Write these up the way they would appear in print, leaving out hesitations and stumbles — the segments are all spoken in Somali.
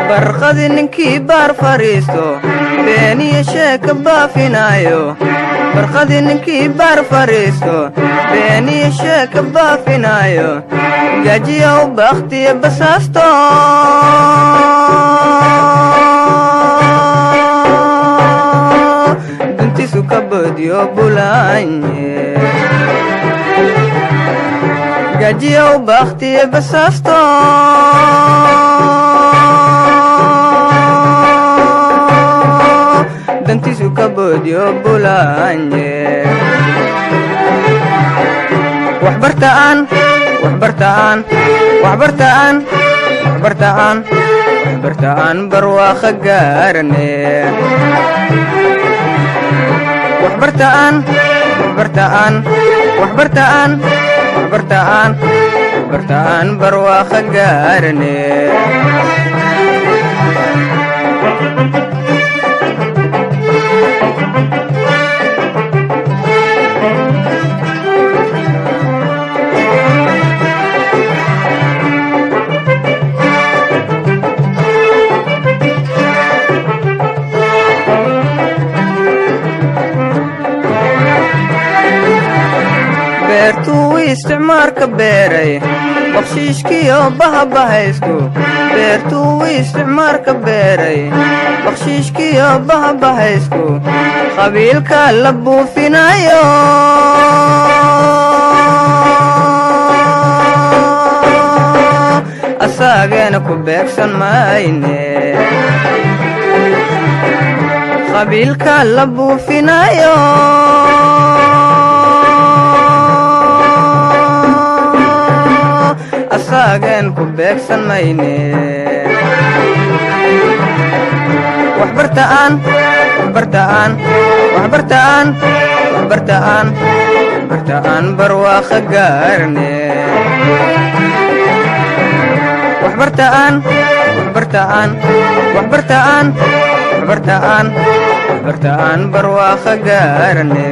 Barqadi ninkii baar fadhiisto, beeniyo sheeka baafinaayo. Barqadi ninkii baar fadhiisto, beeniyo sheeka baafinaayo, gajiyow bakhtiya basaasto. Duntiisu ka boodiyo bulaanye, gajiyow bakhtiya basaasto. Dantiisu ka boodiyo bulaanye. Waxbartaan, waxbartaan, waxbartaan, waxbartaan, waxbartaan, barwaaqo gaarane. Waxbartaan, waxbartaan, waxbartaan, waxbartaan, waxbartaan, barwaaqo gaarane. Beertuu isticmaarka beeray, bakshiishkiyo bahabahaysku. Beertuu isticmaarka beeray, bakshiishkiyo bahabahaysku, qabiilka la buufinayo. Asaagana ku beegsan mayne, qabiilka la buufinayo. Asaageen ku beegsan mayne. Waxbartaan, waxbartaan, waxbartaan, waxbartaan, waxbartaan, barwaaqo gaarne. Waxbartaan, waxbartaan, waxbartaan, waxbartaan, waxbartaan, barwaaqo gaarne.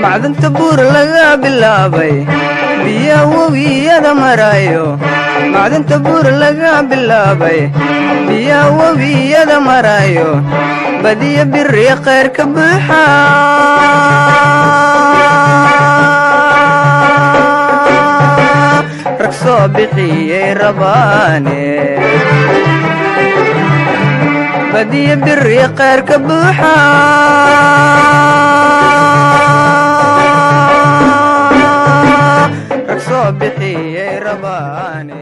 Macdanta buur laga bilaabay, biya webiyada marayo. Macdanta buur laga bilaabay, biya webiyada marayo, badiyo biri khayr ka buuxa. Rag soo bixiyey rabaane, badiyo biri khayr ka buuxa. Rag soo bixiyey rabaane.